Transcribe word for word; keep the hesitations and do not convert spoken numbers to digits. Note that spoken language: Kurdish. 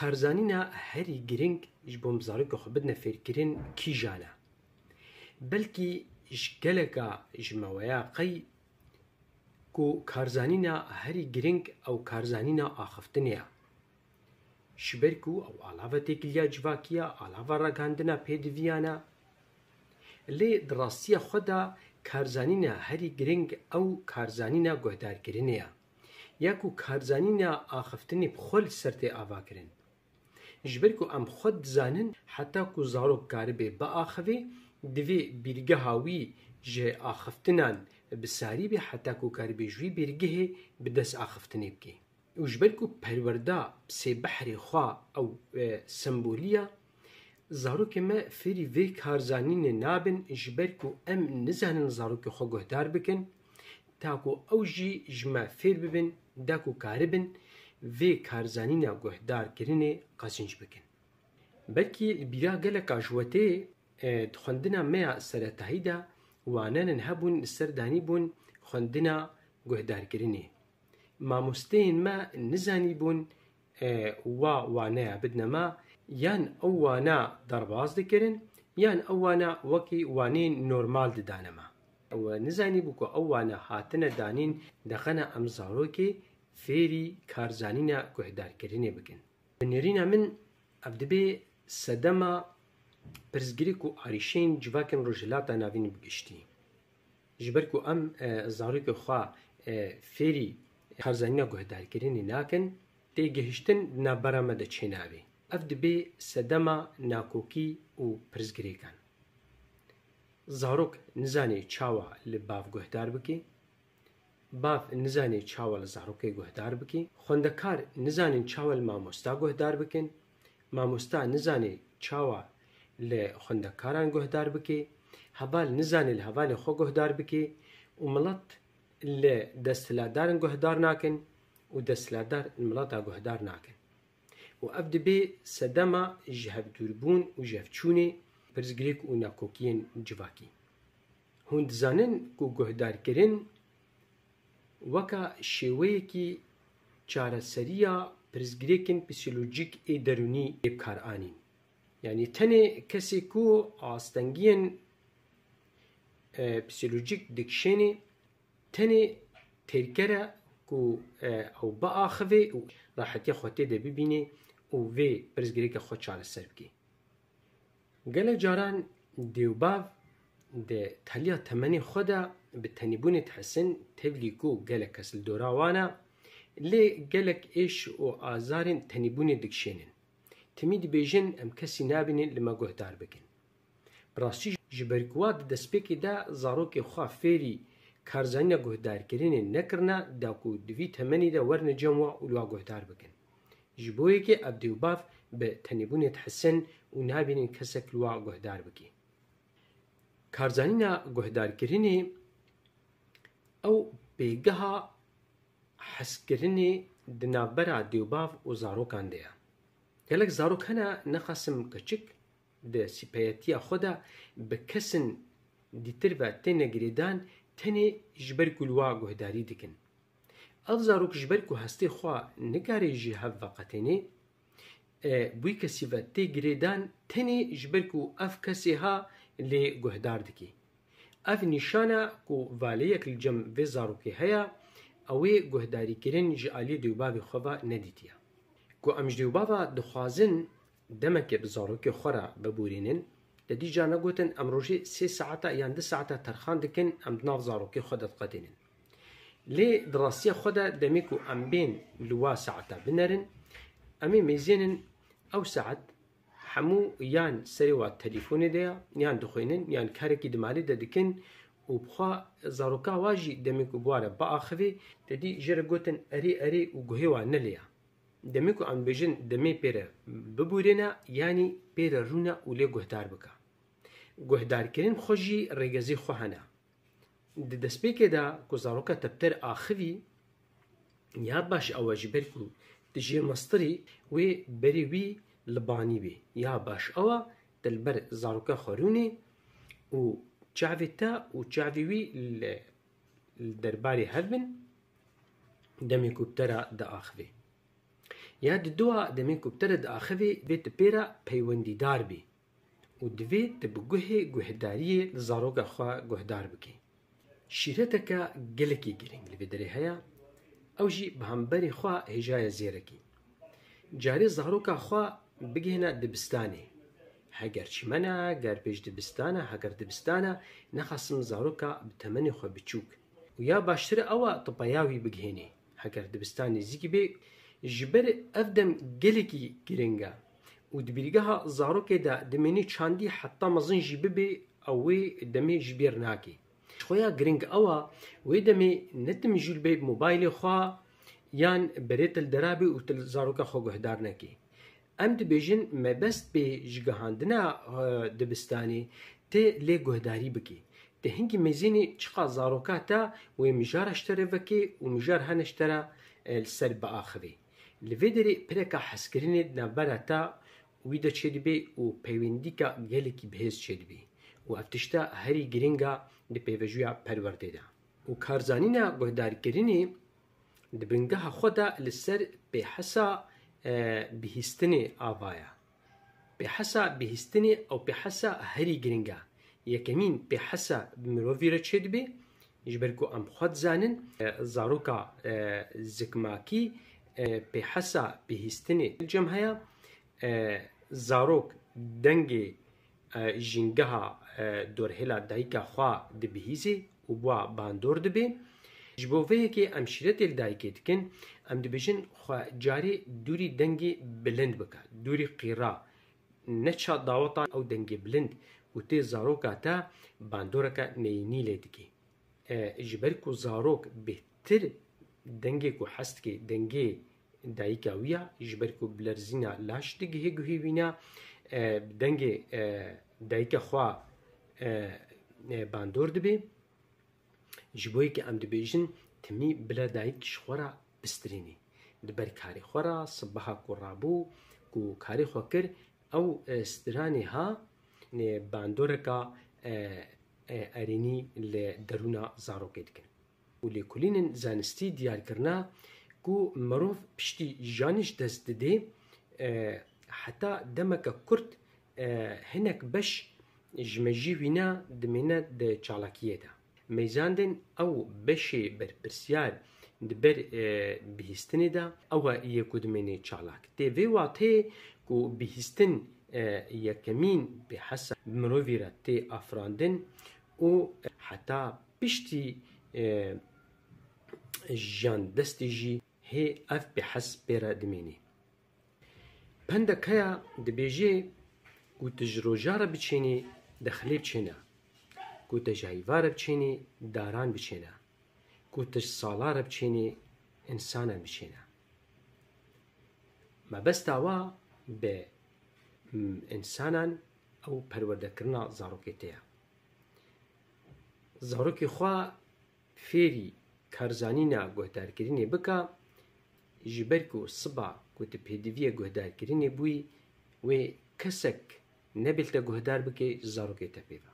Karzanîna herî giring ji bo em zarokê xwe bidine fêrkirin kîjan e? Belkî ji geleka ji me weya qey ku karzanîna herî giring ew karzanîna axiftinê ye. Ji ber ku ew alava têkiliya civakî ye, alava ragihandina pêdiviyan e. Lê di rastiya xwe de karzanîna herî giring ew karzanîna guhdarkirinê ye. Ya ku karzanîna axiftinê bi xwe li ser tê avakirin. Ji ber ku em xwe dizanin, heta ku zarok karibe biaxivê, divê bîrgeha wî ji axiftinan bi sarî be, heta ku karibe ji wî bîrgehê bi dest axiftinê bike. Û ji ber ku perwerda bi sê behrê xwe ew, e, sembolî ye, zarokê me fêrî vê karzanînê nabin, ji ber ku em nizanin zarokê xwe guhdar bikin, ta ku ew jî ji me fêr bibin, da ku karibin vê karzanîna guhdarkirinê qezinc bikin. Belkî li bîra geleka ji we tê, e, di xwendina me ya seretayî de wanenin hebûn li ser danîbûn xwendina guhdarkirinê. Mamosteyên me nizanîbûn, e, wa waneya bidine me, yan ew wana derbas dikirin, yan ew wana wekî waneyên normal didane me. Ew nizanîbû ku ew wana hatine danîn, dixene em zarokê fêrî karzanîna guhdarkirinê bikin. Bi nêrîna min ev dibe sedema pirsgirêk û arîşeyên civakên Rojhilata Navîn bi giştî. Ji ber ku em, e, zarokê xwe, e, fêrî karzanîna guhdarkirinê nakin, têgihiştin di navbera me de çênabe. Ev dibe sedema nakokî û pirsgirêkan. Zarok nizane çawa li bav guhdar bike, bav nizane çawa li zarokê guhdar bike, xwendekar nizanin çawa li mamosta guhdar bikin, mamosta nizane çawa li xwendekaran guhdar bike, heval nizane li hevalê xwe guhdar bike û milet li desthilatdarin guhdar nakin û desthilatdar li mileta guhdar nakin. Û ev dibe sedema ji hevdûrbûn û ji hevçûnê pirsgirêk û nakokiyên civakî. Hûn dizanin ku guhdarkirin weka şêweyekî çareseriya pirsgirêkên psîkolojîk ê derûnî ê bi kar anîn. Yanî tenê kesê ku astengiyên, e, psîkolojîk dikişênê, tenê têrker e ku, e, ew biaxivê û rehetiya xwe tê de bibînê û vê pirsgirêka xwe çareser bike. Gelek caran dêwbav di taliya temenê xwe de bi tenîbûnê dihesin, tevlî ku gelek kes li dora wan e, lê gelek êş û azarên tenîbûnê dikişênin. Timî dibêjin, em kesî nabînin li me guhdar bikin. Bi rastî ji ber ku wa di destpêkê de zarokê xwe fêrî karzanîna guhdarkirinê nekirine, da ku di vî temenî de werine cem wa û li wa guhdar bikin. Ji bo yekê ev dêwbav bi tenêbûnê dihesin û nabînin kesek li wa guhdar bike. Karzanîna guhdarkirinê ew pêgeha hezkirinê di navbera dêwbav û zarokan de ye. Gelek zarok hene, nexasim keçik, di sipeyetiya xwe de bi kesin dîtir ve têne girêdan, tenê ji ber ku li wa guhdarî dikin. Ev zarok ji ber ku hestê xwe nikare ji hev veqetênê, e, bi wî kesî ve tê girêdan, tenê ji ber ku ev kesê ha lê guhdar dike. Ev nîşan e ku valeyek li cem vê zarokê heye, ew ê guhdarîkirin ji aliyê dêwbavê xwe ve nedîtiye. Ku em ji dêwbava dixwazin demekê bi zarokê xwe re bibûrînin, te dî carna gotin, em rojê sê saeta yan du saeta terxan dikin, em di nav zarokê xwe de diqedînin. Lê di rastiya xwe de demê ku em bên li wa saeta binerin, em ê mêzênin ew saet hemû yan serê wa telîfonê de ye, yan dixwînin, yan karekî di malê de dikin û bi xwe zaroka wa jî demê ku bi wa re biaxivê, te dî jê re gotin erê erê û guhê wa ne lê ye. Demê ku em dibêjin demê pê re bibûrêne, yanî pê re rûne û lê guhdar bike. Guhdarkirin bi xwe jî rêgezê xwe hene. Di destpêkê de ku zaroka te bi te re axivî, ya baş ew e ji ber ku tu jê mestirî wê berê wî li banî bê. Ya baş ew e te li ber zaroka xwe rûnê û çavê te û çavê wî li, li derbarê hev bin, demê ku bi te re diaxivê. Ya didoa demê ku bi te re diaxivê, divê tu pê re peywendîdar bî û divê tu bi guhê guhdariyê li zaroka xwe guhdar bikî. Şîreteke gelekî girîng li vê derê heye, ew jî bi hemberê xwe hêjayê zêrekî. Carê zaroka xwe bigihîne dibistanê. Heger çimen e, ger pêş dibistan e, heger dibistan e, nexasim zaroka bi temenê xwe biçûk. Û ya baştir ew e tu peya wî bigihînî. Heger dibistan nêzîkî bê, ji ber ev dem gelekî girîng e û di bîrgeha zarokê de dimênî çandî heta mezin jî bibê, ew wê demê ji bîr nakê. Ji xwe ya girîng ew e, wê demê ne tu mijûl bê bi mobaylê xwe yan berê tu li dera bê û tu li zaroka xwe guhdar nekê. Em dibêjin mebest bê ji gihandina, e, dibistanê tê lê guhdarî bikî. Tê hingî mêzênê çiqas zaroka te wê mijara ji te re vekê û mijar hene ji te re, e, li ser biaxivê. Li vê derê pireka hezkirinê di navbera te wî de çêdibê û peywendîka gelekî bihêz çêdibê û ev tişta herî girîng e di pêvajoya perwerdê de. Û karzanîna guhdarkirinê di bingeha xwe de li ser pêhesa, e, bihîstinê ava ye. Pêhesa bihîstinê ew pêhesa herî girîng e. Yekemîn pêhesa bi mirovî re çêdibê, ji ber ku em xwe dizanin, e, zaroka, e, zikmakî, e, pêhesa bihîstinê li cem heye. E, zarok dengê, e, jîngeha, e, dorhêla dayika xwe dibihîzê û bi wa bandor dibe. Ji bo vê yekê em şîretê li dayikê dikin, em dibêjin xwe carê dûrî dengê bilind bike, dûrî qîra, ne ça daweta ew dengê bilind û tê zaroka te bandoreke neyînî lê dikê. E, ji ber ku zarok bêhtir dengê ku hez dike, dengê dayika wî ya, ji ber ku bi lerzîna laş digihê guhê wî ne, e, bi dengê, e, dayika xwe, e, e, bandor dibe. Ji bo yekê em dibêjin, timî bila dayik ji xwe re bistirînî. Di ber karê xwe re, sibeha ku rabû, ku karê xwe kir, ew, e, stiranê ha, e, bandoreka, e, e, erênî li derûna zarokê dikin. Û lêkolînên zanistî diyar kirina ku mirov piştî janî ji dest didê, e, heta demeke kurt, e, hinek beş ji mejiyê wî ne dimêne di çalakiyê de. Meyzandên ew beşê berpirsiyar di ber, e, bihîstinê de ew e yê ku dimêne çalak. Tê vê wateyê ku bihîstin, e, yekemîn pêhesa bi mirovî re tê afirandin û heta piştî, e, jiyan destê jî hê ev pêhes pê re dimênê. Pendek heye dibêje ku tu ji roja re biçênî dexilê biçêne, ku tu ji heyva re biçênî daran biçêne, ku tu ji sala re biçênî însanan biçêne. Mebesta wa bi, m, însanan ew perwerdekirina zarokê te ye. Zarokê xwe fêrî karzanîna guhdarkirinê bike, ji ber ku siba ku tu pêdiviyê guhdarkirinê bûyî, wê kesek nebê li te guhdar bike ji zarokê te pê ve.